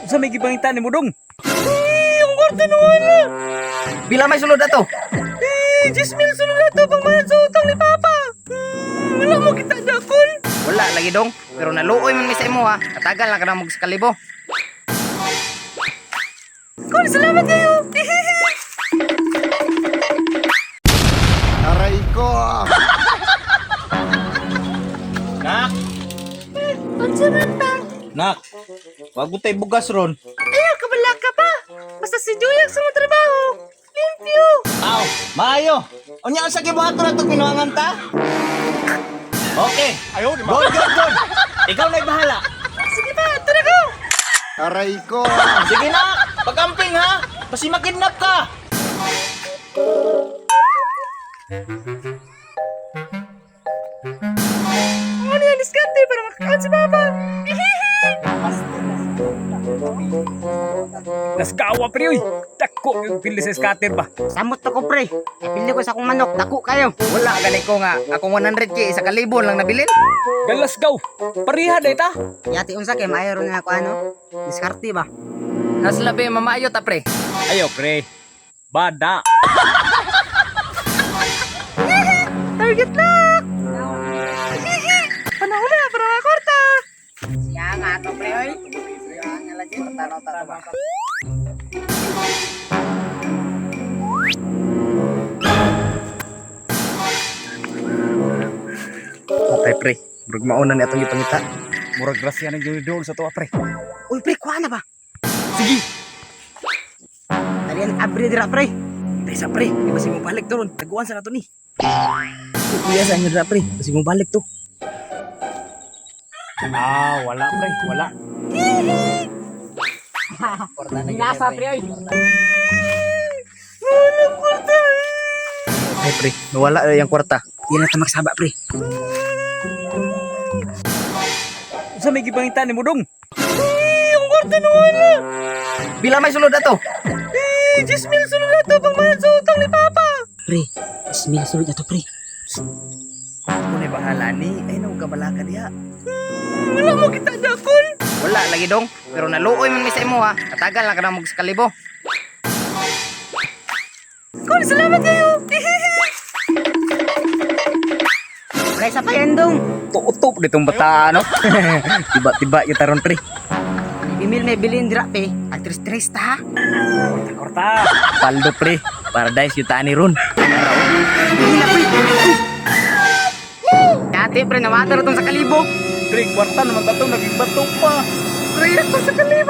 Unsa may gipangita nimo, dong? Eh, ang kwarta nawala. Pila may sulod ato? Eh, 10,000 sulod ato pangbayad sa utang ni Papa. Wala mo kita dakol. Wala lagi, dong. Pero naluoy man mi sa imo ha. Katagal lang ka na mo sa kalibo. Kol, salamat kayo. Aray ko! Nak! Unsa man ta? Nak! Wag mo tayo bugas ron. Ayaw, kabala ka pa. Basta si Juyak sa mga trabaho. Limpyo. Aw, maayo. Unya ang sa gibuhaton na itong pinuangan ta? Okay. Ayaw, good, good, good. Ikaw na'y bahala. Sige pa, tara ko. Aray ko! Sige na, pag-amping ha. Basi makidnap ka. Ano yan, diskarte para makakaon si Papa. Nasgawa pre oy. Dako yung pili sa scatter ba. Samot to ko, pre. Pili ko sa akong manok, dako kayo. Wala gani ko nga akong 100K isa kalibo lang nabilin. Galasgaw. Pareha day ta. Yati unsa kay maayo ron nga ako ano? Diskarte ba? Nas labi mamaayo ta, pre. Ayo pre. Bada. Target lock. Panahon na para makakorta. Siya nga ato, pre, oy. Siya nga lagi tanaw ta ba. Patay, pre. Murag mauna ni atong gipangita. Murag grasya nang doon sa tuwa pre. Uy, pre, kuha na ba? Sige. Dalian abri dira, pre. Dai sa pre, di ba si mo balik to ron? Taguan sa nato ni. Kuya sa inyo dira, pre, basi mo balik to. Ah, wala pre, wala. Nasa, pre, oy. Ay pre, nawala na yung kwarta. Di na ta magsaba, pre. Unsa may gipangita nimo, dong? Eh, ang kwarta nawala. Pila may sulod ato? Eh, 10,000 sulod ato pangbayad sa utang ni Papa. Pre, 10,000 sulod ato, pre. Ako na bahala ni. Ay no, kabala ka diha. Wala mo kita dakol. Wala lagi, dong. Pero naluoy man mi sa imo ha. Katagal lang ka na mo sa kalibo. Kol, salamat kayo. Pre, sa payandong. Tuutop ditong bata no. Tiba-tiba yung taron, pre. Imil may bilin dira, pre. Ag tres-tres ta, ha. Korta. Paldo, pre. Paradise yung tani ron. Hindi na, pre. Uy. Yati, pre, nawata na tong sa kalibo. Pre, kwarta naman tatong naging bato pa. Pre, ako sa kalibo.